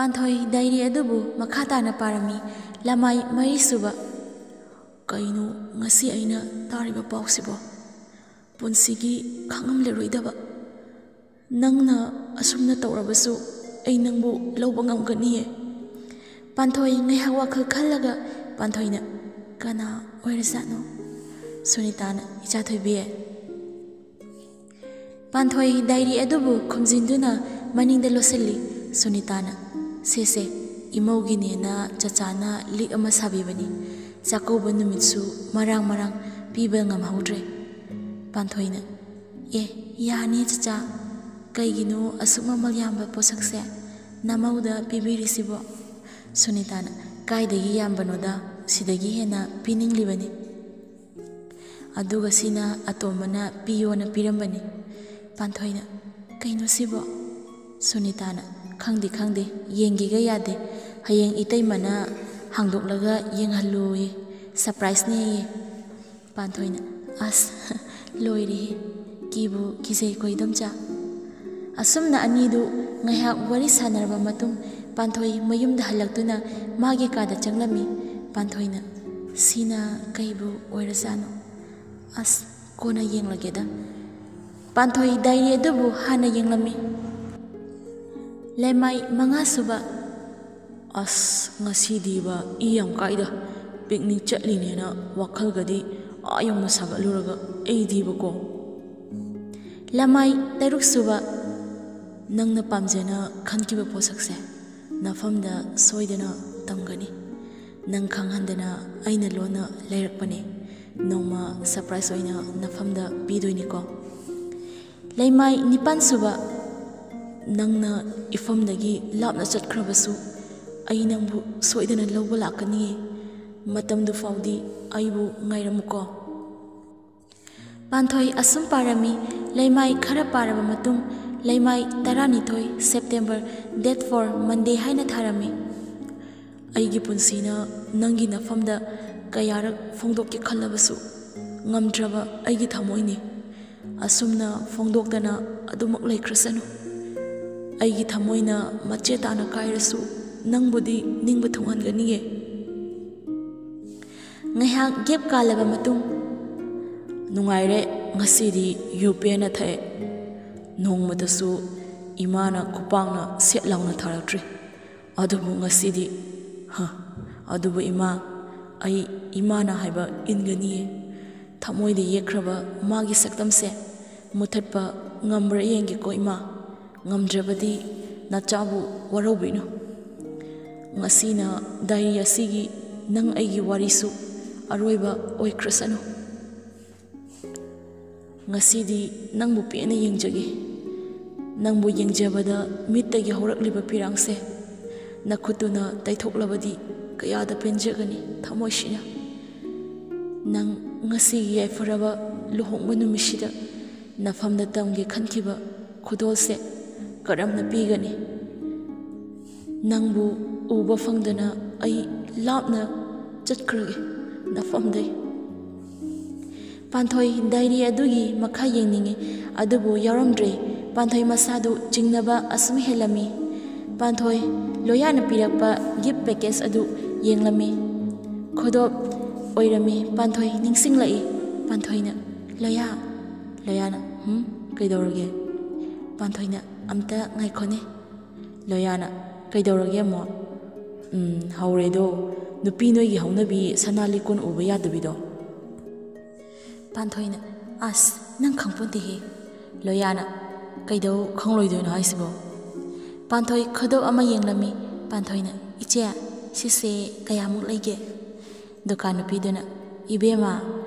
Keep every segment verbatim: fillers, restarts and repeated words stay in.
ꯄꯥꯟꯊꯣꯏ dairy ꯑꯗꯨꯕꯨ ꯃꯈꯥ ꯇꯥꯅ ꯄꯥꯔꯝꯃꯤ꯫ ꯂꯃꯥꯏ ꯃꯔꯤꯁꯨꯕ꯫ ꯀꯩꯅꯣ ꯉꯁꯤ ꯑꯩꯅ ꯇꯥꯔꯤꯕ ꯄꯥꯎꯁꯤꯕꯣ? ꯄꯨꯟꯁꯤꯒꯤ ꯈꯪꯉꯝꯂꯔꯣꯏꯗꯕ꯫ ꯅꯪꯅ ꯑꯁꯨꯝꯅ ꯇꯧꯔꯕꯁꯨ ꯑꯩ ꯅꯪꯕꯨ ꯂꯧꯕ ꯉꯝꯒꯅꯤꯌꯦ꯫ ꯄꯥꯟꯊꯣꯏ ꯉꯥꯏꯍꯥꯛ ꯋꯥꯈꯜ ꯈꯜꯂꯒ ꯄꯥꯟꯊꯣꯏꯅ, "ꯀꯅꯥ ꯑꯣꯏꯔꯖꯥꯠꯅꯣ?" ꯁꯨꯅꯤꯇꯥꯅ, "ꯏꯆꯥ ꯊꯣꯏꯕꯤ"꯫ ꯄꯥꯟꯊꯣꯏ ꯗꯥꯏꯔꯤ ꯑꯗꯨꯕꯨ ꯈꯨꯝꯖꯤꯟꯗꯨꯅ ꯃꯅꯤꯡꯗ ꯂꯣꯠꯁꯤꯜꯂꯤ꯫ ꯁꯨꯅꯤꯇꯥꯅ, "ꯁꯦ ꯁꯦ, ꯏꯃꯧꯒꯤꯅꯦꯅ ꯆꯆꯥꯅ ꯂꯤꯛ ꯑꯃ ꯁꯥꯕꯤꯕꯅꯤ꯫ ꯆꯥꯛꯀꯧꯕ ꯅꯨꯃꯤꯠꯁꯨ ꯃꯔꯥꯡ ꯃꯔꯥꯡ ꯄꯤꯕ ꯉꯝꯍꯧꯗ꯭ꯔꯦ"꯫ ꯄꯥꯟꯊꯣꯏꯅ, "ꯑꯦ, ꯌꯥꯅꯤ ꯆꯆꯥ꯫ ꯀꯩꯒꯤꯅꯣ ꯑꯁꯨꯛ ꯃꯃꯜ ꯌꯥꯝꯕ ꯄꯣꯠꯁꯛꯁꯦ ꯅꯃꯧꯗ ꯄꯤꯕꯤꯔꯤꯁꯤꯕꯣ?" ꯁꯨꯅꯤꯇꯥꯅ, "ꯀꯥꯏꯗꯒꯤ ꯌꯥꯝꯕꯅꯣꯗ, ꯁꯤꯗꯒꯤ ꯍꯦꯟꯅ ꯄꯤꯅꯤꯡꯂꯤꯕꯅꯤ꯫ ꯑꯗꯨꯒ ꯁꯤꯅ ꯑꯇꯣꯝꯕꯅ ꯄꯤꯌꯣꯅ ꯄꯤꯔꯝꯕꯅꯤ"꯫ ꯄꯥꯟꯊꯣꯏꯅ, "ꯀꯩꯅꯣ ꯁꯤꯕꯣ?" ꯁꯨꯅꯤꯇꯥꯅ, "ꯈꯪꯗꯦ, ꯈꯪꯗꯦ, ꯌꯦꯡꯒꯦꯒ ꯌꯥꯗꯦ꯫ ꯍꯌꯦꯡ ꯏꯇꯩꯃꯅ ꯍꯥꯡꯗꯣꯛꯂꯒ ꯌꯦꯡꯍꯜꯂꯨꯌꯦ, ꯁꯔꯄ꯭ꯔꯥꯏꯖꯅꯦꯌꯦ"꯫ ꯄꯥꯟꯊꯣꯏꯅ, "ꯑꯁ, ꯂꯣꯏꯔꯦꯍꯦ, ꯀꯤꯕꯨ ꯀꯤꯖꯩꯀꯣ ꯏꯗꯣꯝꯆꯥ"꯫ ꯑꯁꯨꯝꯅ ꯑꯅꯤꯗꯨ ꯉꯥꯏꯍꯥꯛ ꯋꯥꯔꯤ ꯁꯥꯟꯅꯔꯕ ꯃꯇꯨꯡ, ꯄꯥꯟꯊꯣꯏ ꯃꯌꯨꯝꯗ ꯍꯜꯂꯛꯇꯨꯅ ꯃꯥꯒꯤ ꯀꯥꯗ ꯆꯪꯂꯝꯃꯤ꯫ ꯄꯥꯟꯊꯣꯏꯅ, "ꯁꯤꯅ ꯀꯩꯕꯨ ꯑꯣꯏꯔꯖꯥꯠꯅꯣ? ꯑꯁ, ꯀꯣꯟꯅ ꯌꯦꯡꯂꯒꯦꯗ"꯫ ꯄꯥꯟꯊꯣꯏ ꯗꯥꯏꯔꯤ ꯑꯗꯨꯕꯨ ꯍꯥꯟꯅ ꯌꯦꯡꯂꯝꯃꯤ꯫ ꯂꯩꯃꯥꯏ ꯃꯉꯥꯁꯨꯕ꯫ "ꯑꯁ, ꯉꯁꯤꯗꯤꯕ ꯏ ꯌꯥꯝ ꯀꯥꯏꯗ꯫ ꯄꯤꯛꯅꯤꯛ ꯆꯠꯂꯤꯅꯦꯅ ꯋꯥꯈꯜꯒꯗꯤ ꯑꯥ ꯌꯧꯅ ꯁꯥꯒꯠꯂꯨꯔꯒ ꯑꯩꯗꯤꯕꯀꯣ"꯫ ꯂꯃꯥꯏ ꯇꯔꯨꯛꯁꯨꯕ꯫ "ꯅꯪꯅ ꯄꯥꯝꯖꯅ ꯈꯟꯈꯤꯕ ꯄꯣꯠꯁꯛꯁꯦ ꯅꯐꯝꯗ ꯁꯣꯏꯗꯅ ꯇꯝꯒꯅꯤ꯫ ꯅꯪ ꯈꯪꯍꯟꯗꯅ ꯑꯩꯅ ꯂꯣꯟꯅ ꯂꯩꯔꯛꯄꯅꯦ꯫ ꯅꯣꯡꯃ ꯁꯔꯄ꯭ꯔꯥꯏꯖ ꯑꯣꯏꯅ ꯅꯐꯝꯗ ꯄꯤꯗꯣꯏꯅꯤꯀꯣ"꯫ ꯂꯩꯃꯥꯏ ꯅꯤꯄꯥꯟꯁꯨꯕ꯫ "ꯅꯪꯅ ꯏꯐꯝꯗꯒꯤ ꯂꯥꯞꯅ ꯆꯠꯈ꯭ꯔꯕꯁꯨ ꯑꯩ ꯅꯪꯕꯨ ꯁꯣꯏꯗꯅ ꯂꯧꯕ ꯂꯥꯛꯀꯅꯤꯌꯦ꯫ ꯃꯇꯝꯗꯨ ꯐꯥꯎꯗꯤ ꯑꯩꯕꯨ ꯉꯥꯏꯔꯝꯃꯨꯀꯣ"꯫ ꯄꯥꯟꯊꯣꯏ ꯑꯁꯨꯝ ꯄꯥꯔꯝꯃꯤ꯫ ꯂꯩꯃꯥꯏ ꯈꯔ ꯄꯥꯔꯕ ꯃꯇꯨꯡ, ꯂꯩꯃꯥꯏ ꯇꯔꯥꯅꯤꯊꯣꯏ, ꯁꯦꯞꯇꯦꯝꯕꯔ, date four, Monday ꯍꯥꯏꯅ ꯊꯥꯔꯝꯃꯤ꯫ "ꯑꯩꯒꯤ ꯄꯨꯟꯁꯤꯅ ꯅꯪꯒꯤ ꯅꯐꯝꯗ ꯀꯌꯥꯔꯛ ꯐꯣꯡꯗꯣꯛꯀꯦ ꯈꯜꯂꯕꯁꯨ ꯉꯝꯗ꯭ꯔꯕ ꯑꯩꯒꯤ ꯊꯃꯣꯏꯅꯤ꯫ ꯑꯁꯨꯝꯅ ꯐꯣꯡꯗꯣꯛꯇꯅ ꯑꯗꯨꯃꯛ ꯂꯩꯈ꯭ꯔꯁꯅꯨ"꯫ ꯑꯩꯒꯤ ꯊꯃꯣꯏꯅ ꯃꯆꯦ ꯇꯥꯅ ꯀꯥꯏꯔꯁꯨ ꯅꯪꯕꯨꯗꯤ ꯅꯤꯡꯕ ꯊꯨꯡꯍꯟꯒꯅꯤꯌꯦ꯫ ꯉꯥꯏꯍꯥꯛ ꯒꯦꯞ ꯀꯥꯜꯂꯕ ꯃꯇꯨꯡ, ꯅꯨꯡꯉꯥꯏꯔꯦ, ꯉꯁꯤꯗꯤ ꯌꯨ ꯄꯦꯟꯅ ꯊꯛꯑꯦ꯫ ꯅꯣꯡꯃꯇꯁꯨ ꯏꯃꯥꯅ ꯈꯨꯄꯥꯛꯅ ꯁꯦꯠ ꯂꯥꯎꯅ ꯊꯥꯔꯛꯇ꯭ꯔꯤ꯫ ꯑꯗꯨꯕꯨ ꯉꯁꯤꯗꯤ, ꯍ, ꯑꯗꯨꯕꯨ ꯏꯃꯥ, ꯑꯩ ꯏꯃꯥꯅ ꯍꯥꯏꯕ ꯏꯟꯒꯅꯤꯌꯦ꯫ ꯊꯃꯣꯏꯗ ꯌꯦꯛꯈ꯭ꯔꯕ ꯃꯥꯒꯤ ꯁꯛꯇꯝꯁꯦ ꯃꯨꯊꯠꯄ ꯉꯝꯕ꯭ꯔꯥ ꯌꯦꯡꯒꯦꯀꯣ ꯏꯃꯥ꯫ ꯉꯝꯗ꯭ꯔꯕꯗꯤ ꯅꯆꯥꯕꯨ ꯋꯥꯔꯧꯕꯤꯅꯨ꯫ ꯉꯁꯤꯅ ꯗꯥꯏꯔꯤ ꯑꯁꯤꯒꯤ ꯅꯪ ꯑꯩꯒꯤ ꯋꯥꯔꯤꯁꯨ ꯑꯔꯣꯏꯕ ꯑꯣꯏꯈ꯭ꯔꯁꯅꯨ꯫ ꯉꯁꯤꯗꯤ ꯅꯪꯕꯨ ꯄꯦꯟꯅ ꯌꯦꯡꯖꯒꯦ꯫ ꯅꯪꯕꯨ ꯌꯦꯡꯖꯕꯗ ꯃꯤꯠꯇꯒꯤ ꯍꯧꯔꯛꯂꯤꯕ ꯄꯤꯔꯥꯡꯁꯦ ꯅꯈꯨꯠꯇꯨꯅ ꯇꯩꯊꯣꯛꯂꯕꯗꯤ ꯀꯌꯥꯗ ꯄꯦꯟꯖꯒꯅꯤ ꯊꯃꯣꯏꯁꯤꯅ꯫ ꯅꯪ ꯉꯁꯤꯒꯤ ꯌꯥꯏꯐꯔꯕ ꯂꯨꯍꯣꯡꯕ ꯅꯨꯃꯤꯠꯁꯤꯗ ꯅꯐꯝꯗ ꯇꯝꯒꯦ ꯈꯟꯈꯤꯕ ꯈꯨꯗꯣꯜꯁꯦ ꯀꯔꯝꯅ ꯄꯤꯒꯅꯤ? ꯅꯪꯕꯨ ꯎꯕ ꯐꯪꯗꯅ ꯑꯩ ꯂꯥꯞꯅ ꯆꯠꯈ꯭ꯔꯒꯦ ꯅꯐꯝꯗꯩ꯫ ꯄꯥꯟꯊꯣꯏ ꯗꯥꯏꯔꯤ ꯑꯗꯨꯒꯤ ꯃꯈꯥ ꯌꯦꯡꯅꯤꯡꯏ, ꯑꯗꯨꯕꯨ ꯌꯥꯎꯔꯝꯗ꯭ꯔꯦ꯫ ꯄꯥꯟꯊꯣꯏ ꯃꯁꯥꯗꯨ ꯆꯤꯡꯅꯕ ꯑꯁꯨꯝ ꯍꯦꯜꯂꯝꯃꯤ꯫ ꯄꯥꯟꯊꯣꯏ ꯂꯣꯌꯥꯅ ꯄꯤꯔꯛꯄ ꯒꯤꯐ ꯄꯦꯀꯦꯖ ꯑꯗꯨ ꯌꯦꯡꯂꯝꯃꯤ꯫ ꯈꯨꯗꯣꯞ ꯑꯣꯏꯔꯝꯃꯤ꯫ ꯄꯥꯟꯊꯣꯏ ꯅꯤꯡꯁꯤꯡꯂꯛꯏ꯫ ꯄꯥꯟꯊꯣꯏꯅ, "ꯂꯣꯌꯥ!" ꯂꯣꯌꯥꯅ, "ꯍꯨꯝ? ꯀꯩꯗꯧꯔꯒꯦ?" ꯄꯥꯟꯊꯣꯏꯅ, "ꯑꯝꯇ ꯉꯥꯏꯈꯣꯅꯦ꯫" ꯂꯣꯌꯥꯅ, "ꯀꯩꯗꯧꯔꯒꯦ ꯑꯃꯨꯛ?" "ꯎꯝ, ꯍꯧꯔꯦꯗꯣ, ꯅꯨꯄꯤ ꯅꯣꯏꯒꯤ ꯍꯧꯅꯕꯤ ꯁꯅꯥ ꯂꯤꯛꯀꯣꯟ ꯎꯕ ꯌꯥꯗꯕꯤꯗꯣ꯫" ꯄꯥꯟꯊꯣꯏꯅ, "ꯑꯁ, ꯅꯪ ꯈꯪꯄꯣꯟꯇꯦꯍꯦ꯫" ꯂꯣꯌꯥꯅ, "ꯀꯩꯗꯧ ꯈꯪꯂꯣꯏꯗꯣꯏꯅꯣ ꯍꯥꯏꯁꯤꯕꯣ?" ꯄꯥꯟꯊꯣꯏ ꯈꯨꯗꯣꯞ ꯑꯃ ꯌꯦꯡꯂꯝꯃꯤ꯫ ꯄꯥꯟꯊꯣꯏꯅ, "ꯏꯆꯦ, ꯁꯤꯁꯦ ꯀꯌꯥꯃꯨꯛ ꯂꯩꯒꯦ?" ꯗꯨꯀꯥꯟ ꯅꯨꯄꯤꯗꯨꯅ, "ꯏꯕꯦꯝꯃ,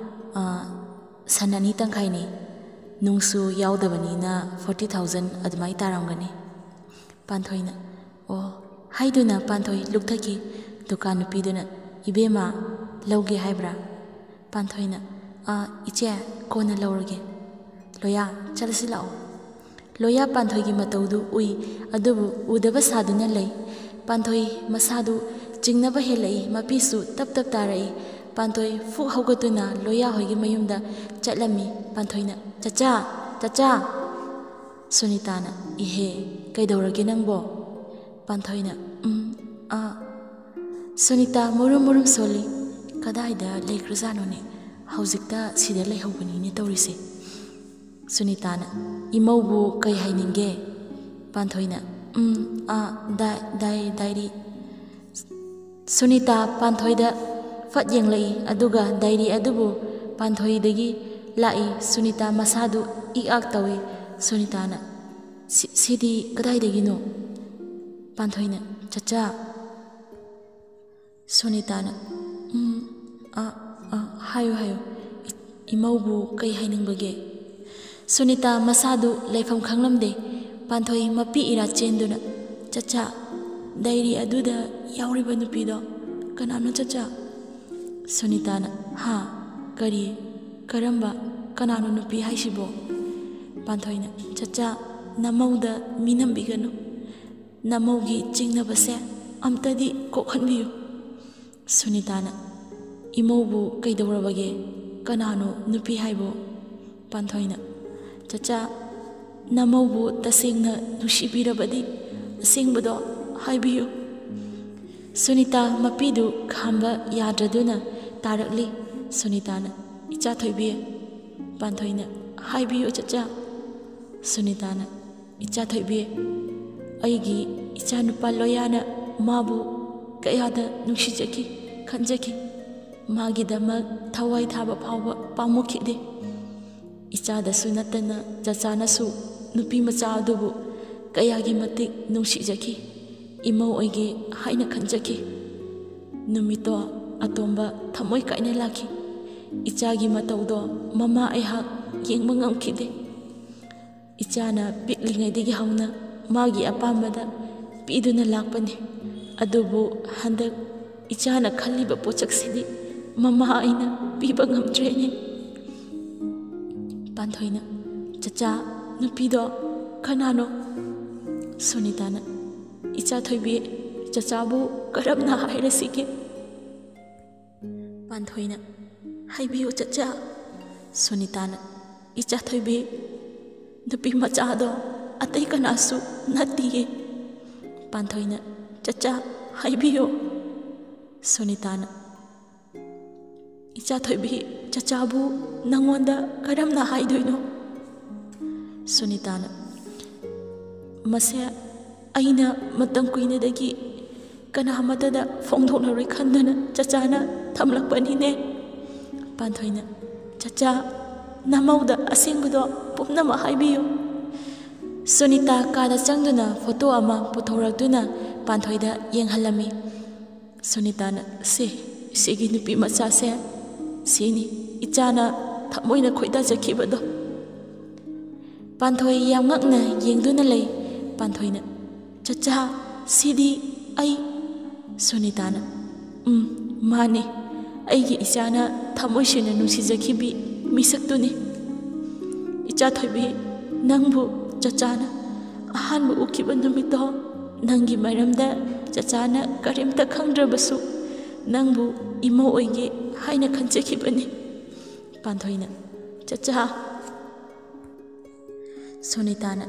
ꯑ, ꯁꯟ ꯑꯅꯤ ꯇꯪꯈꯥꯏꯅꯤ, ꯅꯨꯡꯁꯨ ꯌꯥꯎꯗꯕꯅꯤꯅ forty thousand ꯑꯗꯨꯃꯥꯏ ꯇꯥꯔꯝꯒꯅꯤ꯫" ꯄꯥꯟꯊꯣꯏꯅ, "ꯑꯣ," ꯍꯥꯏꯗꯨꯅ ꯄꯥꯟꯊꯣꯏ ꯂꯨꯞꯊꯈꯤ꯫ ꯗꯨꯀꯥꯟ ꯅꯨꯄꯤꯗꯨꯅ, "ꯏꯕꯦꯝꯃ, ꯂꯧꯒꯦ ꯍꯥꯏꯕ꯭ꯔꯥ?" ꯄꯥꯟꯊꯣꯏꯅ, "ꯑꯥ, ꯏꯆꯦ, ꯀꯣꯟꯅ ꯂꯧꯔꯒꯦ꯫" "ꯂꯣꯌꯥ, ꯆꯠꯂꯁꯤ ꯂꯥꯛꯑꯣ꯫" ꯂꯣꯌꯥ ꯄꯥꯟꯊꯣꯏꯒꯤ ꯃꯇꯧꯗꯨ ꯎꯏ, ꯑꯗꯨꯕꯨ ꯎꯗꯕ ꯁꯥꯗꯨꯅ ꯂꯩ꯫ ꯄꯥꯟꯊꯣꯏ ꯃꯁꯥꯗꯨ ꯆꯤꯡꯅꯕ ꯍꯦꯜꯂꯛꯏ, ꯃꯄꯤꯁꯨ ꯇꯞ ꯇꯞ ꯇꯥꯔꯛꯏ꯫ ꯄꯥꯟꯊꯣꯏ ꯐꯨꯛ ꯍꯧꯒꯠꯇꯨꯅ ꯂꯣꯌꯥ ꯍꯣꯏꯒꯤ ꯃꯌꯨꯝꯗ ꯆꯠꯂꯝꯃꯤ꯫ ꯄꯥꯟꯊꯣꯏꯅ, "ꯆꯆꯥ! ꯆꯆꯥ!" ꯁꯨꯅꯤꯇꯥꯅ, "ꯏꯍꯦ, "ꯀꯩꯗꯧꯔꯒꯦ ꯅꯪꯕꯣ?" ꯄꯥꯟꯊꯣꯏꯅ, "ꯎꯝ, ꯑꯥ"꯫ ꯁꯨꯅꯤꯇꯥ ꯃꯨꯔꯨꯝ ꯃꯨꯔꯨꯝ ꯁꯣꯜꯂꯤ꯫ "ꯀꯗꯥꯏꯗ ꯂꯩꯈ꯭ꯔꯖꯥꯠꯅꯣꯅꯦ? ꯍꯧꯖꯤꯛꯇ ꯁꯤꯗ ꯂꯩꯍꯧꯕꯅꯤꯅꯦ ꯇꯧꯔꯤꯁꯦ"꯫ ꯁꯨꯅꯤꯇꯥꯅ, "ꯏꯃꯧꯕꯨ ꯀꯩ ꯍꯥꯏꯅꯤꯡꯒꯦ?" ꯄꯥꯟꯊꯣꯏꯅ, "ꯎꯝ, ꯑꯥ, ꯗꯥꯏ-, ꯗꯥꯏ-, ꯗꯥꯏꯔꯤ"꯫ ꯁꯨꯅꯤꯇꯥ ꯄꯥꯟꯊꯣꯏꯗ ꯐꯠ ꯌꯦꯡꯂꯛꯏ, ꯑꯗꯨꯒ ꯗꯥꯏꯔꯤ ꯑꯗꯨꯕꯨ ꯄꯥꯟꯊꯣꯏꯗꯒꯤ ꯂꯥꯛꯏ꯫ ꯁꯨꯅꯤꯇꯥ ꯃꯁꯥꯗꯨ ꯏꯛ ꯑꯥꯛ ꯇꯧꯏ꯫ ꯁꯨꯅꯤꯇꯥꯅ, "ꯁꯤ-, ꯁꯤꯗꯤ ꯀꯗꯥꯏꯗꯒꯤꯅꯣ?" ꯄꯥꯟꯊꯣꯏꯅ, "ꯆꯆꯥ"꯫ ꯁꯨꯅꯤꯇꯥꯅ, "ꯎꯝ, ꯑ, ꯑ, ꯍꯥꯏꯌꯨ, ꯍꯥꯏꯌꯨ꯫ ꯏ-, ꯏꯃꯧꯕꯨ ꯀꯩ ꯍꯥꯏꯅꯤꯡꯕꯒꯦ?" ꯁꯨꯅꯤꯇꯥ ꯃꯁꯥꯗꯨ ꯂꯩꯐꯝ ꯈꯪꯂꯝꯗꯦ꯫ ꯄꯥꯟꯊꯣꯏ ꯃꯄꯤ ꯏꯔꯥ ꯆꯦꯟꯗꯨꯅ, "ꯆꯆꯥ, ꯗꯥꯏꯔꯤ ꯑꯗꯨꯗ ꯌꯥꯎꯔꯤꯕ ꯅꯨꯄꯤꯗꯣ ꯀꯅꯥꯅꯣ ꯆꯆꯥ?" ꯁꯨꯅꯤꯇꯥꯅ, "ꯍꯥ? ꯀꯔꯤ? ꯀꯔꯝꯕ? ꯀꯅꯥꯅꯣ ꯅꯨꯄꯤ ꯍꯥꯏꯁꯤꯕꯣ?" ꯄꯥꯟꯊꯣꯏꯅ, "ꯆꯆꯥ, ꯅꯃꯧꯗ ꯃꯤ ꯅꯝꯕꯤꯒꯅꯨ꯫ ꯅꯃꯧꯒꯤ ꯆꯤꯡꯅꯕꯁꯦ ꯑꯝꯇꯗꯤ ꯀꯣꯛꯍꯟꯕꯤꯌꯨ"꯫ ꯁꯨꯅꯤꯇꯥꯅ, "ꯏꯃꯧꯕꯨ ꯀꯩꯗꯧꯔꯕꯒꯦ? ꯀꯅꯥꯅꯣ ꯅꯨꯄꯤ ꯍꯥꯏꯕꯣ?" ꯄꯥꯟꯊꯣꯏꯅ, "ꯆꯆꯥ, ꯅꯃꯧꯕꯨ ꯇꯁꯦꯡꯅ ꯅꯨꯡꯁꯤꯕꯤꯔꯕꯗꯤ ꯑꯁꯦꯡꯕꯗꯣ ꯍꯥꯏꯕꯤꯌꯨ"꯫ ꯁꯨꯅꯤꯇꯥ ꯃꯄꯤꯗꯨ ꯈꯥꯝꯕ ꯌꯥꯗ꯭ꯔꯗꯨꯅ ꯇꯥꯔꯛꯂꯤ꯫ ꯁꯨꯅꯤꯇꯥꯅ, "ꯏꯆꯥ ꯊꯣꯏꯕꯤ"꯫ ꯄꯥꯟꯊꯣꯏꯅ, "ꯍꯥꯏꯕꯤꯌꯨ ꯆꯆꯥ"꯫ ꯁꯨꯅꯤꯇꯥꯅ, "ꯏꯆꯥ ꯊꯣꯏꯕꯤ, ꯑꯩꯒꯤ ꯏꯆꯥꯅꯨꯄꯥ ꯂꯣꯌꯥꯅ ꯃꯥꯕꯨ ꯀꯌꯥꯗ ꯅꯨꯡꯁꯤꯖꯈꯤ, ꯈꯟꯖꯈꯤ꯫ ꯃꯥꯒꯤꯗꯃꯛ ꯊꯋꯥꯏ ꯊꯥꯕ ꯐꯥꯎꯕ ꯄꯥꯝꯃꯨꯈꯤꯗꯦ꯫ ꯏꯆꯥꯗꯁꯨ ꯅꯠꯇꯅ ꯆꯆꯥꯅꯁꯨ ꯅꯨꯄꯤ ꯃꯆꯥ ꯑꯗꯨꯕꯨ ꯀꯌꯥꯒꯤ ꯃꯇꯤꯛ ꯅꯨꯡꯁꯤꯖꯈꯤ, ꯏꯃꯧ ꯑꯣꯏꯒꯦ ꯍꯥꯏꯅ ꯈꯟꯖꯈꯤ꯫ ꯅꯨꯃꯤꯠꯇꯣ ꯑꯇꯣꯝꯕ ꯊꯃꯣꯏ ꯀꯥꯏꯅ ꯂꯥꯛꯈꯤ꯫ ꯏꯆꯥꯒꯤ ꯃꯇꯧꯗꯣ ꯃꯃꯥ ꯑꯩꯍꯥꯛ ꯌꯦꯡꯕ ꯉꯝꯈꯤꯗꯦ꯫ ꯏꯆꯥꯅ ꯄꯤꯛꯂꯤꯉꯩꯗꯒꯤ ꯍꯧꯅ ꯃꯥꯒꯤ ꯑꯄꯥꯝꯕꯗ ꯄꯤꯗꯨꯅ ꯂꯥꯛꯄꯅꯤ꯫ ꯑꯗꯨꯕꯨ ꯍꯟꯗꯛ ꯏꯆꯥꯅ ꯈꯜꯂꯤꯕ ꯄꯣꯠꯁꯛꯁꯤꯗꯤ ꯃꯃꯥ ꯑꯩꯅ ꯄꯤꯕ ꯉꯝꯗ꯭ꯔꯦꯅꯦ"꯫ ꯄꯥꯟꯊꯣꯏꯅ, "ꯆꯆꯥ, ꯅꯨꯄꯤꯗꯣ ꯀꯅꯥꯅꯣ?" ꯁꯨꯅꯤꯇꯥꯅ, "ꯏꯆꯥ ꯊꯣꯏꯕꯤ, ꯆꯆꯥꯕꯨ ꯀꯔꯝꯅ ꯍꯥꯏꯔꯁꯤꯒꯦ?" ꯄꯥꯟꯊꯣꯏꯅ, "ꯍꯥꯏꯕꯤꯌꯨ ꯆꯆꯥ"꯫ ꯁꯨꯅꯤꯇꯥꯅ, "ꯏꯆꯥ ꯊꯣꯏꯕꯤ, ꯅꯨꯄꯤ ꯃꯆꯥꯗꯣ ꯑꯇꯩ ꯀꯅꯥꯁꯨ ꯅꯠꯇꯤꯌꯦ꯫ ꯄꯥꯟꯊꯣꯏꯅ, "ꯆꯆꯥ, ꯍꯥꯏꯕꯤꯌꯨ꯫" ꯁꯨꯅꯤꯇꯥꯅ, "ꯏꯆꯥ ꯊꯣꯏꯕꯤ, ꯆꯆꯥꯕꯨ ꯅꯪꯉꯣꯟꯗ ꯀꯔꯝꯅ ꯍꯥꯏꯗꯣꯏꯅꯣ?" ꯁꯨꯅꯤꯇꯥꯅ, "ꯃꯁꯦ ꯑꯩꯅ ꯃꯇꯝ ꯀꯨꯏꯅꯗꯒꯤ ꯀꯅꯥ ꯑꯃꯠꯇꯗ ꯐꯣꯡꯗꯣꯛꯂꯔꯣꯏ ꯈꯟꯗꯨꯅ ꯆꯆꯥꯅ ꯊꯝꯂꯛꯄꯅꯤꯅꯦ꯫" ꯄꯥꯟꯊꯣꯏꯅ, "ꯆꯆꯥ, ꯅꯃꯧꯗ ꯑꯁꯦꯡꯕꯗꯣ ꯄꯨꯝꯅꯃꯛ ꯍꯥꯏꯕꯤꯌꯨ꯫" ꯁꯨꯅꯤꯇꯥ ꯀꯥꯗ ꯆꯪꯗꯨꯅ ꯐꯣꯇꯣ ꯑꯃ ꯄꯨꯊꯣꯔꯛꯇꯨꯅ ꯄꯥꯟꯊꯣꯏꯗ ꯌꯦꯡꯍꯜꯂꯝꯃꯤ꯫ ꯁꯨꯅꯤꯇꯥꯅ, "ꯁꯦ, ꯁꯤꯒꯤ ꯅꯨꯄꯤ ꯃꯆꯥꯁꯦ, ꯁꯤꯅꯤ ꯏꯆꯥꯅ ꯊꯃꯣꯏꯅ ꯈꯣꯏꯗꯥꯖꯈꯤꯕꯗꯣ꯫" ꯄꯥꯟꯊꯣꯏ ꯌꯥꯝ ꯉꯛꯅ ꯌꯦꯡꯗꯨꯅ ꯂꯩ꯫ ꯄꯥꯟꯊꯣꯏꯅ, "ꯆꯆꯥ, ꯁꯤꯗꯤ ꯑꯩ꯫" ꯁꯨꯅꯤꯇꯥꯅ, "ꯎꯝ, ꯃꯥꯅꯤ, ꯑꯩꯒꯤ ꯏꯆꯥꯅ ꯊꯃꯣꯏ ꯁꯦꯡꯅ ꯅꯨꯡꯁꯤꯖꯈꯤꯕꯤ ꯃꯤꯁꯛꯇꯨꯅꯤ꯫ ꯏꯆꯥ ꯊꯣꯏꯕꯤ, ꯅꯪꯕꯨ ꯆꯆꯥꯅ ꯑꯍꯥꯟꯕ ꯎꯈꯤꯕ ꯅꯨꯃꯤꯠꯇꯣ, ꯅꯪꯒꯤ ꯃꯔꯝꯗ ꯆꯆꯥꯅ ꯀꯔꯤꯝꯇ ꯈꯪꯗ꯭ꯔꯕꯁꯨ ꯅꯪꯕꯨ ꯏꯃꯧ ꯑꯣꯏꯒꯦ ꯍꯥꯏꯅ ꯈꯟꯖꯈꯤꯕꯅꯤ꯫" ꯄꯥꯟꯊꯣꯏꯅ, "ꯆꯆꯥ꯫" ꯁꯨꯅꯤꯇꯥꯅ,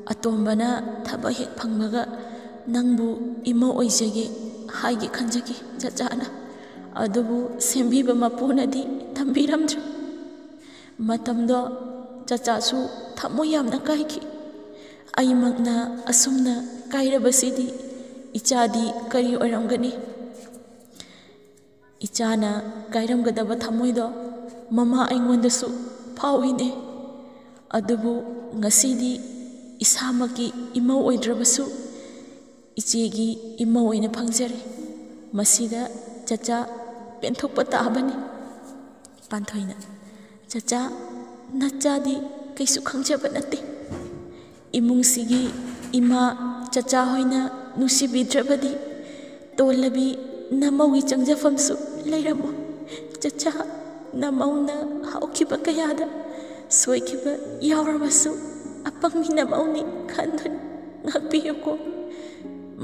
"ꯑꯇꯣꯝꯕꯅ ꯊꯕꯛ ꯍꯦꯛ ꯐꯪꯕꯒ ꯅꯪꯕꯨ ꯏꯃꯧ ꯑꯣꯏꯖꯒꯦ ꯍꯥꯏꯒꯦ ꯈꯟꯖꯈꯤ ꯆꯆꯥꯅ꯫ ꯑꯗꯨꯕꯨ ꯁꯦꯝꯕꯤꯕ ꯃꯄꯨꯅꯗꯤ ꯇꯝꯕꯤꯔꯝꯗ꯭ꯔꯦ꯫ ꯃꯇꯝꯗꯣ ꯆꯆꯥꯁꯨ ꯊꯃꯣꯏ ꯌꯥꯝꯅ ꯀꯥꯏꯈꯤ꯫ ꯑꯩꯃꯛꯅ ꯑꯁꯨꯝꯅ ꯀꯥꯏꯔꯕꯁꯤꯗꯤ ꯏꯆꯥꯗꯤ ꯀꯔꯤ ꯑꯣꯏꯔꯝꯒꯅꯤ?" ꯏꯆꯥꯅ ꯀꯥꯏꯔꯝꯒꯗꯕ ꯊꯃꯣꯏꯗꯣ ꯃꯃꯥ ꯑꯩꯉꯣꯟꯗꯁꯨ ꯐꯥꯎꯏꯅꯦ꯫ ꯑꯗꯨꯕꯨ ꯉꯁꯤꯗꯤ ꯏꯁꯥꯃꯛꯀꯤ ꯏꯃꯧ ꯑꯣꯏꯗ꯭ꯔꯕꯁꯨ ꯏꯆꯦꯒꯤ ꯏꯃꯧ ꯑꯣꯏꯅ ꯐꯪꯖꯔꯦ꯫ ꯃꯁꯤꯗ ꯆꯆꯥ ꯄꯦꯟꯊꯣꯛꯄ ꯇꯥꯕꯅꯤ꯫ ꯄꯥꯟꯊꯣꯏꯅ, "ꯆꯆꯥ, ꯅꯆꯥꯗꯤ ꯀꯩꯁꯨ ꯈꯪꯖꯕ ꯅꯠꯇꯦ꯫ ꯏꯃꯨꯡꯁꯤꯒꯤ ꯏꯃꯥ ꯆꯆꯥ ꯍꯣꯏꯅ ꯅꯨꯡꯁꯤꯕꯤꯗ꯭ꯔꯕꯗꯤ ꯇꯣꯜꯂꯕꯤ ꯅꯃꯧꯒꯤ ꯆꯪꯖꯐꯝꯁꯨ ꯂꯩꯔꯝꯃꯣꯏ꯫ ꯆꯆꯥ, ꯅꯃꯧꯅ ꯍꯧꯈꯤꯕ ꯀꯌꯥꯗ ꯁꯣꯏꯈꯤꯕ ꯌꯥꯎꯔꯕꯁꯨ ꯑꯄꯪꯕꯤ ꯅꯃꯧꯅꯤ ꯈꯟꯗꯨꯅ ꯉꯥꯛꯄꯤꯌꯨꯀꯣ꯫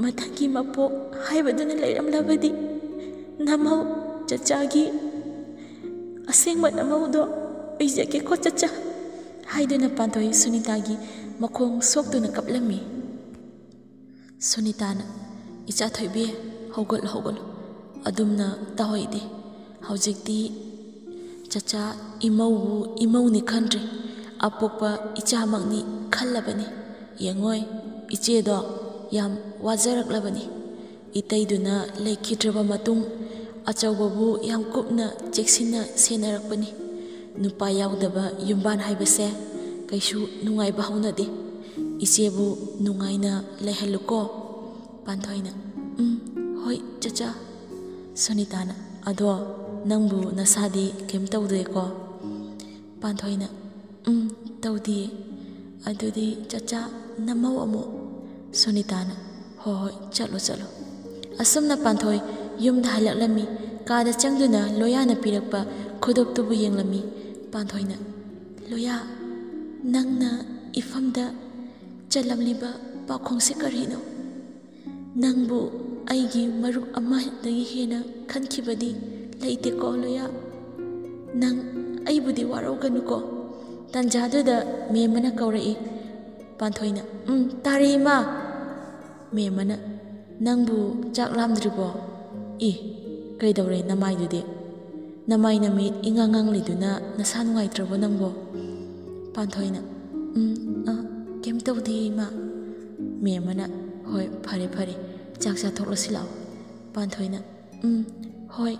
ꯃꯊꯪꯒꯤ ꯃꯄꯣꯛ ꯍꯥꯏꯕꯗꯨꯅ ꯂꯩꯔꯝꯂꯕꯗꯤ ꯅꯃꯧ ꯆꯆꯥꯒꯤ ꯑꯁꯦꯡꯕ ꯅꯃꯧꯗꯣ ꯑꯣꯏꯖꯒꯦꯀꯣ ꯆꯆꯥ," ꯍꯥꯏꯗꯨꯅ ꯄꯥꯟꯊꯣꯏ ꯁꯨꯅꯤꯇꯥꯒꯤ ꯃꯈꯣꯡ ꯁꯣꯛꯇꯨꯅ ꯀꯞꯂꯝꯃꯤ꯫ ꯁꯨꯅꯤꯇꯥꯅ, "ꯏꯆꯥ ꯊꯣꯏꯕꯤ, ꯍꯧꯒꯠꯂꯨ, ꯍꯧꯒꯠꯂꯨ꯫ ꯑꯗꯨꯝꯅ ꯇꯧꯍꯩꯗꯦ꯫ ꯍꯧꯖꯤꯛꯇꯤ ꯆꯆꯥ ꯏꯃꯧꯕꯨ ꯏꯃꯧꯅꯤ ꯈꯟꯗ꯭ꯔꯦ꯫ ꯑꯄꯣꯛꯄ ꯏꯆꯥꯃꯛꯅꯤ ꯈꯜꯂꯕꯅꯤ꯫ ꯌꯦꯡꯉꯣꯏ, ꯏꯆꯦꯗꯣ ꯌꯥꯝ ꯋꯥꯖꯔꯛꯂꯕꯅꯤ꯫ ꯏꯇꯩꯗꯨꯅ ꯂꯩꯈꯤꯗ꯭ꯔꯕ ꯃꯇꯨꯡ ꯑꯆꯧꯕꯕꯨ ꯌꯥꯝ ꯀꯨꯞꯅ ꯆꯦꯛꯁꯤꯟꯅ ꯁꯦꯟꯅꯔꯛꯄꯅꯤ꯫ ꯅꯨꯄꯥ ꯌꯥꯎꯗꯕ ꯌꯨꯝꯕꯥꯟ ꯍꯥꯏꯕꯁꯦ ꯀꯩꯁꯨ ꯅꯨꯡꯉꯥꯏꯕ ꯍꯧꯅꯗꯦ꯫ ꯏꯆꯦꯕꯨ ꯅꯨꯡꯉꯥꯏꯅ ꯂꯩꯍꯜꯂꯨꯀꯣ꯫" ꯄꯥꯟꯊꯣꯏꯅ, "ꯎꯝ, ꯍꯣꯏ ꯆꯆꯥ꯫" ꯁꯨꯅꯤꯇꯥꯅ, "ꯑꯗꯣ ꯅꯪꯕꯨ ꯅꯁꯥꯗꯤ ꯀꯩꯝ ꯇꯧꯗꯦꯀꯣ?" ꯄꯥꯟꯊꯣꯏꯅ, "ꯎꯝ, ꯇꯧꯗꯤꯌꯦ꯫ ꯑꯗꯨꯗꯤ ꯆꯆꯥ, ꯅꯃꯧ ꯑꯃꯨꯛ꯫" ꯁꯨꯅꯤꯇꯥꯅ, "ꯍꯣꯏ, ꯍꯣꯏ, ꯆꯠꯂꯣ, ꯆꯠꯂꯣ꯫" ꯑꯁꯨꯝꯅ ꯄꯥꯟꯊꯣꯏ ꯌꯨꯝꯗ ꯍꯜꯂꯛꯂꯝꯃꯤ꯫ ꯀꯥꯗ ꯆꯪꯗꯨꯅ ꯂꯣꯌꯥꯅ ꯄꯤꯔꯛꯄ ꯈꯨꯗꯣꯞꯇꯨꯕꯨ ꯌꯦꯡꯂꯝꯃꯤ꯫ ꯄꯥꯟꯊꯣꯏꯅ, "ꯂꯣꯌꯥ, ꯅꯪꯅ ꯏꯐꯝꯗ ꯆꯜꯂꯝꯂꯤꯕ ꯄꯥꯈꯣꯡꯁꯤ ꯀꯔꯤꯅꯣ? ꯅꯪꯕꯨ ꯑꯩꯒꯤ ꯃꯔꯨꯞ ꯑꯃꯗꯒꯤ ꯍꯦꯟꯅ ꯈꯟꯈꯤꯕꯗꯤ ꯂꯩꯇꯦꯀꯣ, ꯂꯣꯌꯥ꯫ ꯅꯪ ꯑꯩꯕꯨꯗꯤ ꯋꯥꯔꯧꯒꯅꯨꯀꯣ꯫" ꯇꯟꯖꯥꯗꯨꯗ ꯃꯦꯝꯃꯅ ꯀꯧꯔꯛꯏ꯫ ꯄꯥꯟꯊꯣꯏꯅ, "ꯎꯝ, ꯇꯥꯔꯦ, ꯏꯃꯥ꯫" ꯃꯦꯝꯃꯅ, "ꯅꯪꯕꯨ ꯆꯥꯛ ꯂꯥꯝꯗ꯭ꯔꯤꯕꯣ? ꯏ, ꯀꯩꯗꯧꯔꯦ ꯅꯃꯥꯏꯗꯨꯗꯤ? ꯅꯃꯥꯏ ꯅꯃꯤꯠ ꯏꯉꯥꯡ ꯉꯥꯡꯂꯤꯗꯨꯅ ꯅꯁꯥ ꯅꯨꯡꯉꯥꯏꯇ꯭ꯔꯕꯣ ꯅꯪꯕꯣ?" ꯄꯥꯟꯊꯣꯏꯅ, "ꯎꯝ, ꯑ, ꯀꯩꯝ ꯇꯧꯗꯦ, ꯏꯃꯥ꯫" ꯃꯦꯝꯃꯅ, "ꯍꯣꯏ, ꯐꯔꯦ, ꯐꯔꯦ, ꯆꯥꯛ ꯆꯥꯊꯣꯛꯂꯁꯤ ꯂꯥꯛꯑꯣ꯫" ꯄꯥꯟꯊꯣꯏꯅ, "ꯎꯝ, ꯍꯣꯏ"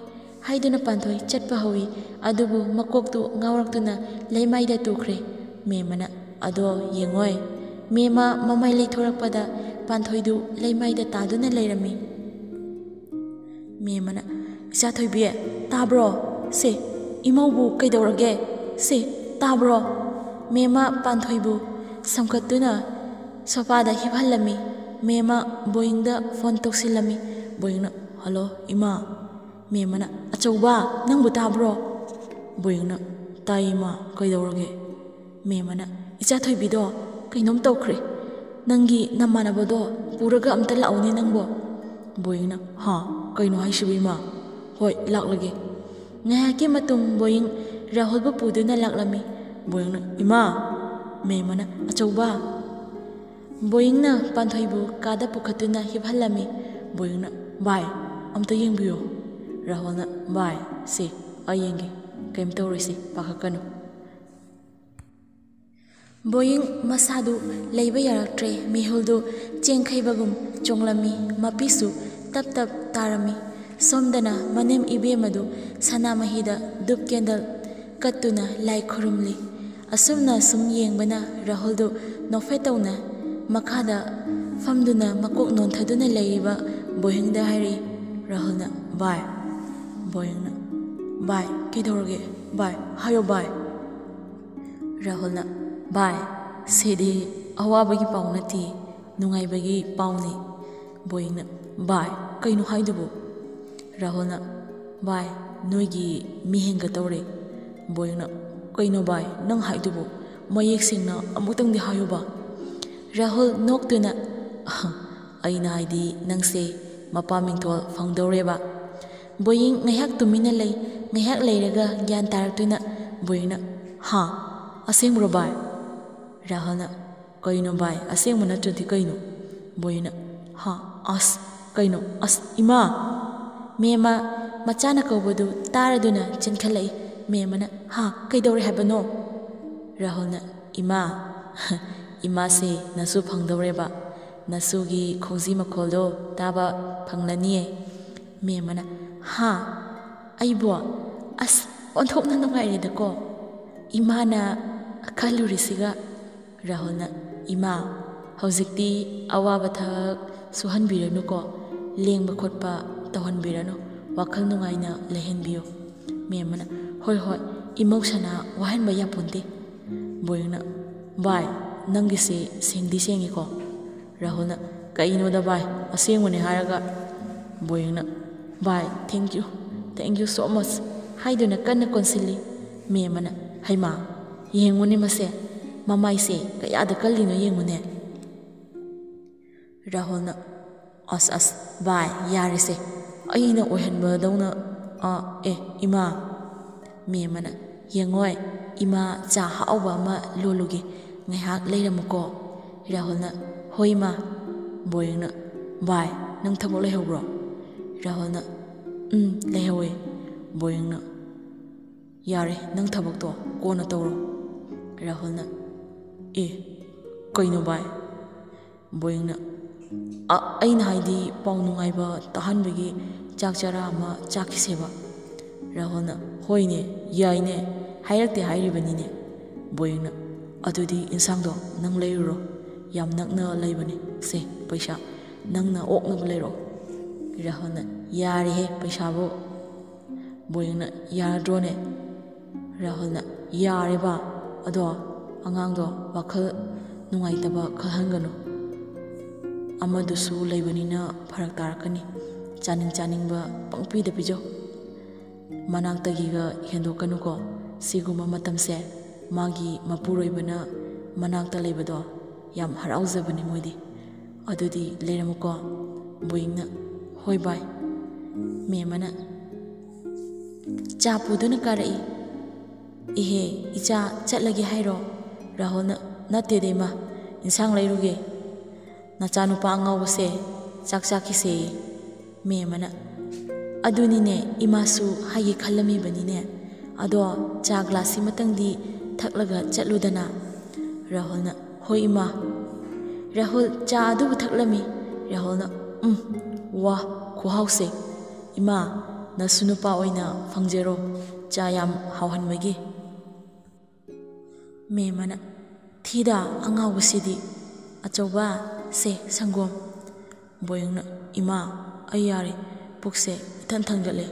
ꯍꯥꯏꯗꯨꯅ ꯄꯥꯟꯊꯣꯏ ꯆꯠꯄ ꯍꯧꯏ꯫ ꯑꯗꯨꯕꯨ ꯃꯀꯣꯛꯇꯨ ꯉꯥꯎꯔꯛꯇꯨꯅ ꯂꯩꯃꯥꯏꯗ ꯇꯨꯈ꯭ꯔꯦ꯫ ꯃꯦꯝꯃꯅ, "ꯑꯗꯣ ꯌꯦꯡꯉꯣꯏ꯫" ꯃꯦꯝꯃ ꯃꯃꯥꯏ ꯂꯩꯊꯣꯔꯛꯄꯗ ꯄꯥꯟꯊꯣꯏꯗꯨ ꯂꯩꯃꯥꯏꯗ ꯇꯥꯗꯨꯅ ꯂꯩꯔꯝꯃꯤ꯫ ꯃꯦꯝꯃꯅ, "ꯏꯆꯥ ꯊꯣꯏꯕꯤ, ꯇꯥꯕ꯭ꯔꯣ? ꯁꯦ, ꯏꯃꯧꯕꯨ ꯀꯩꯗꯧꯔꯒꯦ? ꯁꯦ, ꯇꯥꯕ꯭ꯔꯣ?" ꯃꯦꯝꯃ ꯄꯥꯟꯊꯣꯏꯕꯨ ꯁꯝꯀꯠꯇꯨꯅ ꯁꯣꯐꯥꯗ ꯍꯤꯞꯍꯜꯂꯝꯃꯤ꯫ ꯃꯦꯝꯃ ꯕꯣꯌꯤꯡꯗ ꯐꯣꯟ ꯇꯧꯁꯤꯜꯂꯝꯃꯤ꯫ ꯕꯣꯌꯤꯡꯅ, "ꯍꯜꯂꯣ, ꯏꯃꯥ꯫" ꯃꯦꯝꯃꯅ, "ꯑꯆꯧꯕ, ꯅꯪꯕꯨ ꯇꯥꯕ꯭ꯔꯣ?" ꯕꯣꯌꯤꯡꯅ, "ꯇꯥꯏ, ꯏꯃꯥ, ꯀꯩꯗꯧꯔꯒꯦ?" ꯃꯦꯝꯃꯅ, "ꯏꯆꯥ ꯊꯣꯏꯕꯤꯗꯣ ꯀꯩꯅꯣꯝ ꯇꯧꯈ꯭ꯔꯦ꯫ ꯅꯪꯒꯤ ꯅꯃꯥꯟꯅꯕꯗꯣ ꯄꯨꯔꯒ ꯑꯝꯇ ꯂꯥꯛꯎꯅꯦ ꯅꯪꯕꯣ꯫" ꯕꯣꯌꯤꯡꯅ, "ꯍꯥ? ꯀꯩꯅꯣ ꯍꯥꯏꯁꯤꯕꯨ, ꯏꯃꯥ? ꯍꯣꯏ, ꯂꯥꯛꯂꯒꯦ꯫" ꯉꯥꯏꯍꯥꯛꯀꯤ ꯃꯇꯨꯡ ꯕꯣꯌꯤꯡ ꯔꯥꯍꯨꯜꯕꯨ ꯄꯨꯗꯨꯅ ꯂꯥꯛꯂꯝꯃꯤ꯫ ꯕꯣꯌꯤꯡꯅ, "ꯏꯃꯥ!" ꯃꯦꯝꯃꯅ, "ꯑꯆꯧꯕ!" ꯕꯣꯌꯤꯡꯅ ꯄꯥꯟꯊꯣꯏꯕꯨ ꯀꯥꯗ ꯄꯨꯈꯠꯇꯨꯅ ꯍꯤꯞꯍꯜꯂꯝꯃꯤ꯫ ꯕꯣꯌꯤꯡꯅ, "ꯚꯥꯏ, ꯑꯝꯇ ꯌꯦꯡꯕꯤꯌꯨ꯫" ꯔꯥꯍꯨꯜꯅ, "ꯚꯥꯏ, ꯁꯦ, ꯑꯩ ꯌꯦꯡꯒꯦ꯫ ꯀꯩꯝ ꯇꯧꯔꯣꯏꯁꯦ, ꯄꯥꯈꯠꯀꯅꯨ꯫" ꯕꯣꯌꯤꯡ ꯃꯁꯥꯗꯨ ꯂꯩꯕ ꯌꯥꯔꯛꯇ꯭ꯔꯦ꯫ ꯃꯤꯍꯨꯜꯗꯨ ꯆꯦꯡꯈꯩꯕꯒꯨꯝ ꯆꯣꯡꯂꯝꯃꯤ꯫ ꯃꯄꯤꯁꯨ ꯇꯞ ꯇꯞ ꯇꯥꯔꯝꯃꯤ꯫ ꯁꯣꯝꯗꯅ ꯃꯅꯦꯝ ꯏꯕꯦꯝꯃꯗꯨ ꯁꯅꯥꯃꯍꯤꯗ ꯙꯨꯞ ꯀꯦꯟꯗꯜ ꯀꯠꯇꯨꯅ ꯂꯥꯏ ꯈꯨꯔꯨꯝꯂꯤ꯫ ꯑꯁꯨꯝꯅ ꯁꯨꯝ ꯌꯦꯡꯕꯅ ꯔꯥꯍꯨꯜꯗꯨ ꯅꯣꯛꯐꯦꯠ ꯇꯧꯅ ꯃꯈꯥꯗ ꯐꯝꯗꯨꯅ ꯃꯀꯣꯛ ꯅꯣꯟꯊꯗꯨꯅ ꯂꯩꯔꯤꯕ ꯕꯣꯌꯤꯡꯗ ꯍꯥꯏꯔꯛꯏ꯫ ꯔꯥꯍꯨꯜꯅ, "ꯚꯥꯏ꯫" ꯕꯣꯌꯤꯡꯅ, "ꯚꯥꯏ, ꯀꯩꯗꯧꯔꯒꯦ? ꯚꯥꯏ, ꯍꯥꯏꯌꯣ ꯚꯥꯏ꯫" ꯔꯥꯍꯨꯜꯅ, "ꯚꯥꯏ, ꯁꯤꯗꯤ ꯑꯋꯥꯕꯒꯤ ꯄꯥꯎ ꯅꯠꯇꯦ, ꯅꯨꯡꯉꯥꯏꯕꯒꯤ ꯄꯥꯎꯅꯤ꯫" ꯕꯣꯌꯤꯡꯅ, "ꯚꯥꯏ, ꯀꯩꯅꯣ ꯍꯥꯏꯗꯨꯕꯨ?" ꯔꯥꯍꯨꯜꯅ, "ꯚꯥꯏ, ꯅꯣꯏꯒꯤ ꯃꯤ ꯍꯦꯟꯒꯠꯇꯧꯔꯦ꯫" ꯕꯣꯌꯤꯡꯅ, "ꯀꯩꯅꯣ ꯚꯥꯏ, ꯅꯪ ꯍꯥꯏꯗꯨꯕꯨ? ꯃꯌꯦꯛ ꯁꯦꯡꯅ ꯑꯃꯨꯛꯇꯪꯗꯤ ꯍꯥꯏꯌꯨꯕ꯫" ꯔꯥꯍꯨꯜ ꯅꯣꯛꯇꯨꯅ, "ꯑꯩꯅ ꯍꯥꯏꯗꯤ ꯅꯪꯁꯦ ꯃꯄꯥ ꯃꯤꯡꯊꯣꯜ ꯐꯪꯗꯧꯔꯦꯕ꯫" ꯕꯣꯌꯤꯡ ꯉꯥꯏꯍꯥꯛ ꯇꯨꯃꯤꯟꯅ ꯂꯩ꯫ ꯉꯥꯏꯍꯥꯛ ꯂꯩꯔꯒ ꯒ꯭ꯌꯥꯟ ꯇꯥꯔꯛꯇꯨꯅ ꯕꯣꯌꯤꯡꯅ, "ꯍꯥ? ꯑꯁꯦꯡꯕ꯭ꯔꯣ ꯚꯥꯏ?" ꯔꯥꯍꯨꯜꯅ, "ꯀꯩꯅꯣ ꯚꯥꯏ, ꯑꯁꯦꯡꯕ ꯅꯠꯇ꯭ꯔꯗꯤ ꯀꯩꯅꯣ?" ꯕꯣꯌꯤꯡꯅ, "ꯍꯥ? ꯑꯁ, ꯀꯩꯅꯣ? ꯑꯁ, ꯏꯃꯥ!" ꯃꯦꯝꯃ ꯃꯆꯥꯅ ꯀꯧꯕꯗꯨ ꯇꯥꯔꯗꯨꯅ ꯆꯦꯟꯈꯠꯂꯛꯏ꯫ ꯃꯦꯝꯃꯅ, "ꯍꯥ? ꯀꯩꯗꯧꯔꯦ ꯍꯥꯏꯕꯅꯣ?" ꯔꯥꯍꯨꯜꯅ, "ꯏꯃꯥ, ꯏꯃꯥꯁꯦ ꯅꯁꯨ ꯐꯪꯗꯧꯔꯦꯕ꯫ ꯅꯁꯨꯒꯤ ꯈꯣꯡꯖꯤ ꯃꯈꯣꯜꯗꯣ ꯇꯥꯕ ꯐꯪꯂꯅꯤꯌꯦ꯫" ꯃꯦꯝꯃꯅ, "ꯍꯥ? ꯑꯩꯕꯣ? ꯑꯁ, ꯑꯣꯟꯊꯣꯛꯅ ꯅꯨꯡꯉꯥꯏꯔꯦꯗꯀꯣ꯫ ꯏꯃꯥꯅ ꯈꯜꯂꯨꯔꯤꯁꯤꯒ꯫" ꯔꯥꯍꯨꯜꯅ, "ꯏꯃꯥ, ꯍꯧꯖꯤꯛꯇꯤ ꯑꯋꯥꯕ ꯊꯕꯛ ꯁꯨꯍꯟꯕꯤꯔꯅꯨꯀꯣ, ꯂꯦꯡꯕ ꯈꯣꯠꯄ ꯇꯧꯍꯟꯕꯤꯔꯅꯨ, ꯋꯥꯈꯜ ꯅꯨꯡꯉꯥꯏꯅ ꯂꯩꯍꯟꯕꯤꯌꯨ꯫" ꯃꯦꯝꯃꯅ, "ꯍꯣꯏ, ꯍꯣꯏ, ꯏꯃꯧ ꯁꯅꯥ ꯋꯥꯍꯟꯕ ꯌꯥꯄꯣꯟꯇꯦ꯫" ꯕꯣꯌꯤꯡꯅ, "ꯚꯥꯏ, ꯅꯪꯒꯤꯁꯦ ꯁꯦꯡꯗꯤ ꯁꯦꯡꯉꯤꯀꯣ?" ꯔꯥꯍꯨꯜꯅ, "ꯀꯩꯅꯣꯗ ꯚꯥꯏ, ꯑꯁꯦꯡꯕꯅꯦ ꯍꯥꯏꯔꯒ꯫" ꯕꯣꯌꯤꯡꯅ, "ꯚꯥꯏ, thank you, thank you so much" ꯍꯥꯏꯗꯨꯅ ꯀꯟꯅ ꯀꯣꯟꯁꯤꯜꯂꯤ꯫ ꯃꯦꯝꯃꯅ, "ꯍꯩꯃꯥ, ꯌꯦꯡꯉꯨꯅꯦ ꯃꯁꯦ, ꯃꯃꯥꯏꯁꯦ ꯀꯌꯥꯗ ꯀꯜꯂꯤꯅꯣ ꯌꯦꯡꯉꯨꯅꯦ꯫" ꯔꯥꯍꯨꯜꯅ, "ꯑꯁ, ꯑꯁ, ꯚꯥꯏ, ꯌꯥꯔꯦꯁꯦ, ꯑꯩꯅ ꯑꯣꯏꯍꯟꯕꯗꯧꯅ, ꯑ, ꯑꯦ, ꯏꯃꯥ꯫" ꯃꯦꯝꯃꯅ, "ꯌꯦꯡꯉꯣꯏ, ꯏꯃꯥ ꯆꯥ ꯍꯥꯎꯕ ꯑꯃ ꯂꯣꯜꯂꯨꯒꯦ, ꯉꯥꯏꯍꯥꯛ ꯂꯩꯔꯝꯃꯨꯀꯣ꯫" ꯔꯥꯍꯨꯜꯅ, "ꯍꯣꯏ ꯏꯃꯥ꯫" ꯕꯣꯌꯤꯡꯅ, "ꯚꯥꯏ, ꯅꯪ ꯊꯕꯛ ꯂꯩꯍꯧꯕ꯭ꯔꯣ?" ꯔꯥꯍꯨꯜꯅ, "ꯎꯝ, ꯂꯩꯍꯧꯋꯦ꯫" ꯕꯣꯌꯤꯡꯅ, "ꯌꯥꯔꯦ, ꯅꯪ ꯊꯕꯛꯇꯣ ꯀꯣꯟꯅ ꯇꯧꯔꯣ꯫" ꯔꯥꯍꯨꯜꯅ, "ꯑꯦ, ꯀꯩꯅꯣ ꯚꯥꯏ?" ꯕꯣꯌꯤꯡꯅ, "ꯑ, ꯑꯩꯅ ꯍꯥꯏꯗꯤ ꯄꯥꯎ ꯅꯨꯡꯉꯥꯏꯕ ꯇꯥꯍꯟꯕꯒꯤ ꯆꯥꯛ ꯆꯔꯥ ꯑꯃ ꯆꯥꯈꯤꯁꯦꯕ꯫" ꯔꯥꯍꯨꯜꯅ, "ꯍꯣꯏꯅꯦ, ꯌꯥꯏꯅꯦ, ꯍꯥꯏꯔꯛꯇꯦ ꯍꯥꯏꯔꯤꯕꯅꯤꯅꯦ꯫" ꯕꯣꯌꯤꯡꯅ, "ꯑꯗꯨꯗꯤ ꯏꯟꯁꯥꯡꯗꯣ ꯅꯪ ꯂꯩꯔꯨꯔꯣ, ꯌꯥꯝ ꯅꯛꯅ ꯂꯩꯕꯅꯦ, ꯁꯦ ꯄꯩꯁꯥ, ꯅꯪꯅ ꯑꯣꯛꯅꯕ ꯂꯩꯔꯛꯑꯣ꯫" ꯔꯥꯍꯨꯜꯅ, "ꯌꯥꯔꯦꯍꯦ ꯄꯩꯁꯥꯕꯨ꯫" ꯕꯣꯌꯤꯡꯅ, "ꯌꯥꯔꯗ꯭ꯔꯣꯅꯦ?" ꯔꯥꯍꯨꯜꯅ, "ꯌꯥꯔꯦꯕ, ꯑꯗꯣ ꯑꯉꯥꯡꯗꯣ ꯋꯥꯈꯜ ꯅꯨꯡꯉꯥꯏꯇꯕ ꯈꯜꯍꯟꯒꯅꯨ꯫ ꯑꯃꯗꯨꯁꯨ ꯂꯩꯕꯅꯤꯅ ꯐꯔꯛ ꯇꯥꯔꯛꯀꯅꯤ꯫ ꯆꯥꯅꯤꯡ ꯆꯥꯅꯤꯡꯕ ꯄꯪꯄꯤꯗ ꯄꯤꯖꯧ꯫ ꯃꯅꯥꯛꯇꯒꯤꯒ ꯍꯦꯟꯗꯣꯛꯀꯅꯨꯀꯣ꯫ ꯁꯤꯒꯨꯝꯕ ꯃꯇꯝꯁꯦ ꯃꯥꯒꯤ ꯃꯄꯨꯔꯣꯏꯕꯅ ꯃꯅꯥꯛꯇ ꯂꯩꯕꯗꯣ ꯌꯥꯝ ꯍꯔꯥꯎꯖꯕꯅꯤ ꯃꯣꯏꯗꯤ꯫ ꯑꯗꯨꯗꯤ ꯂꯩꯔꯝꯃꯨꯀꯣ꯫" ꯕꯣꯌꯤꯡꯅ, "ꯍꯣꯏ ꯚꯥꯏ꯫" ꯃꯦꯝꯃꯅ, "ꯆꯥ ꯄꯨꯗꯨꯅ ꯀꯥꯔꯛꯏ꯫" "ꯏꯍꯦ, ꯏꯆꯥ ꯆꯠꯂꯒꯦ ꯍꯥꯏꯔꯣ?" ꯔꯥꯍꯨꯜꯅ, "ꯅꯠꯇꯦꯗ ꯏꯃꯥ, ꯏꯟꯁꯥꯡ ꯂꯩꯔꯨꯒꯦ꯫ ꯅꯆꯥꯅꯨꯄꯥ ꯑꯉꯥꯎꯕꯁꯦ ꯆꯥꯛ ꯆꯥꯈꯤꯁꯦꯌꯦ꯫" ꯃꯦꯝꯃꯅ, "ꯑꯗꯨꯅꯤꯅꯦ, ꯏꯃꯥꯁꯨ ꯍꯥꯏꯒꯦ ꯈꯜꯂꯝꯃꯤꯕꯅꯤꯅꯦ꯫ ꯑꯗꯣ ꯆꯥ ꯒ꯭ꯂꯥꯁꯁꯤꯃꯇꯪꯗꯤ ꯊꯛꯂꯒ ꯆꯠꯂꯨꯗꯅ꯫" ꯔꯥꯍꯨꯜꯅ, "ꯍꯣꯏ ꯏꯃꯥ꯫" ꯔꯥꯍꯨꯜ ꯆꯥ ꯑꯗꯨꯕꯨ ꯊꯛꯂꯝꯃꯤ꯫ ꯔꯥꯍꯨꯜꯅ, "ꯎꯝ, ꯋꯥ, ꯈꯨꯍꯥꯎꯁꯦ꯫ ꯏꯃꯥ, ꯅꯁꯨ ꯅꯨꯄꯥ ꯑꯣꯏꯅ ꯐꯪꯖꯔꯣ, ꯆꯥ ꯌꯥꯝ ꯍꯥꯎꯍꯟꯕꯒꯤ꯫" ꯃꯦꯝꯃꯅ, "ꯊꯤꯗ ꯑꯉꯥꯎꯕꯁꯤꯗꯤ꯫ ꯑꯆꯧꯕ, ꯁꯦ ꯁꯪꯒꯣꯝ꯫" ꯕꯣꯌꯤꯡꯅ, "ꯏꯃꯥ, ꯑꯩ ꯌꯥꯔꯦ, ꯄꯨꯛꯁꯦ ꯏꯊꯟ ꯊꯟꯒꯠꯂꯦ꯫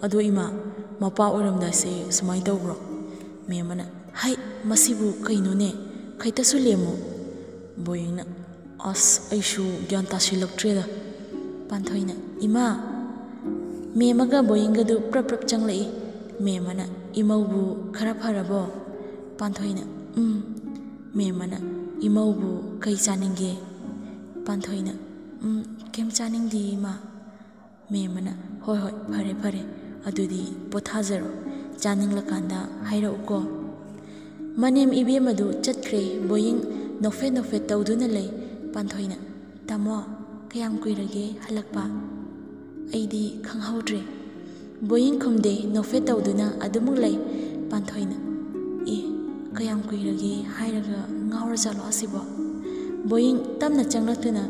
ꯑꯗꯣ ꯏꯃꯥ, ꯃꯄꯥ ꯑꯣꯏꯔꯝꯗꯥꯏꯁꯦ ꯁꯨꯃꯥꯏꯅ ꯇꯧꯕ꯭ꯔꯣ?" ꯃꯦꯝꯃꯅ, "ꯍꯩ, ꯃꯁꯤꯕꯨ ꯀꯩꯅꯣꯅꯦ, ꯈꯩꯇꯁꯨ ꯂꯦꯝꯃꯨ꯫" ꯕꯣꯌꯤꯡꯅ, "ꯑꯁ, ꯑꯩꯁꯨ ꯒ꯭ꯌꯥꯟ ꯇꯥꯁꯤꯜꯂꯛꯇ꯭ꯔꯦꯗ꯫" ꯄꯥꯟꯊꯣꯏꯅ, "ꯏꯃꯥ!" ꯃꯦꯝꯃꯒ ꯕꯣꯌꯤꯡꯒꯗꯨ ꯄ꯭ꯔꯞ ꯄ꯭ꯔꯞ ꯆꯪꯂꯛꯏ꯫ ꯃꯦꯝꯃꯅ, "ꯏꯃꯧꯕꯨ ꯈꯔ ꯐꯔꯕꯣ?" ꯄꯥꯟꯊꯣꯏꯅ, "ꯎꯝ꯫" ꯃꯦꯝꯃꯅ, "ꯏꯃꯧꯕꯨ ꯀꯩ ꯆꯥꯅꯤꯡꯒꯦ?" ꯄꯥꯟꯊꯣꯏꯅ, "ꯎꯝ, ꯀꯩꯝ ꯆꯥꯅꯤꯡꯗꯦ, ꯏꯃꯥ꯫" ꯃꯦꯝꯃꯅ, "ꯍꯣꯏ, ꯍꯣꯏ, ꯐꯔꯦ, ꯐꯔꯦ꯫ ꯑꯗꯨꯗꯤ ꯄꯣꯊꯥꯖꯔꯣ꯫ ꯆꯥꯅꯤꯡꯂꯀꯥꯟꯗ ꯍꯥꯏꯔꯛꯎꯀꯣ꯫" ꯃꯅꯦꯝ ꯏꯕꯦꯝꯃꯗꯨ ꯆꯠꯈ꯭ꯔꯦ꯫ ꯕꯣꯌꯤꯡ ꯅꯣꯛꯐꯦꯠ ꯅꯣꯛꯐꯦꯠ ꯇꯧꯗꯨꯅ ꯂꯩ꯫ ꯄꯥꯟꯊꯣꯏꯅ, "ꯇꯥꯃꯣ, ꯀꯌꯥꯝ ꯀꯨꯏꯔꯒꯦ ꯍꯜꯂꯛꯄ? ꯑꯩꯗꯤ ꯈꯪꯍꯧꯗ꯭ꯔꯦ꯫" ꯕꯣꯌꯤꯡ ꯈꯨꯝꯗꯦ, ꯅꯣꯛꯐꯦꯠ ꯇꯧꯗꯨꯅ ꯑꯗꯨꯃꯛ ꯂꯩ꯫ ꯄꯥꯟꯊꯣꯏꯅ, "ꯑꯦ, ꯀꯌꯥꯝ ꯀꯨꯏꯔꯒꯦ ꯍꯥꯏꯔꯒ ꯉꯥꯎꯔꯖꯥꯠꯂꯣ ꯑꯁꯤꯕꯣ?" ꯕꯣꯌꯤꯡ ꯇꯞꯅ ꯆꯪꯂꯛꯇꯨꯅ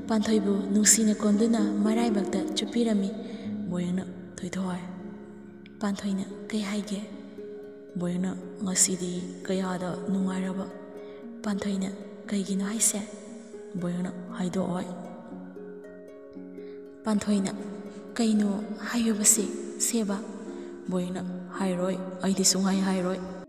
ꯄꯥꯟꯊꯣꯏꯕꯨ ꯅꯨꯡꯁꯤꯅ ꯀꯣꯟꯗꯨꯅ ꯃꯔꯥꯏꯕꯛꯇ ꯆꯨꯞꯄꯤꯔꯝꯃꯤ꯫ ꯕꯣꯌꯤꯡꯅ, "ꯊꯣꯏꯊꯣꯏ꯫" ꯄꯥꯟꯊꯣꯏꯅ, "ꯀꯩ ꯍꯥꯏꯒꯦ?" ꯕꯣꯌꯤꯡꯅ, "ꯉꯁꯤꯗꯤ ꯀꯌꯥꯗ ꯅꯨꯡꯉꯥꯏꯔꯕ?" ꯄꯥꯟꯊꯣꯏꯅ, "ꯀꯩꯒꯤꯅꯣ ꯍꯥꯏꯁꯦ?" ꯕꯣꯌꯤꯡꯅ, "ꯍꯥꯏꯗꯣꯛꯑꯣꯏ꯫" ꯄꯥꯟꯊꯣꯏꯅ, "ꯀꯩꯅꯣ ꯍꯥꯏꯌꯨꯕꯁꯦ, ꯁꯦꯕ?" ꯕꯣꯌꯤꯡꯅ, "ꯍꯥꯏꯔꯣꯏ, ꯑꯩꯗꯤ ꯁꯨꯡꯍꯥꯏ ꯍꯥꯏꯔꯣꯏ꯫"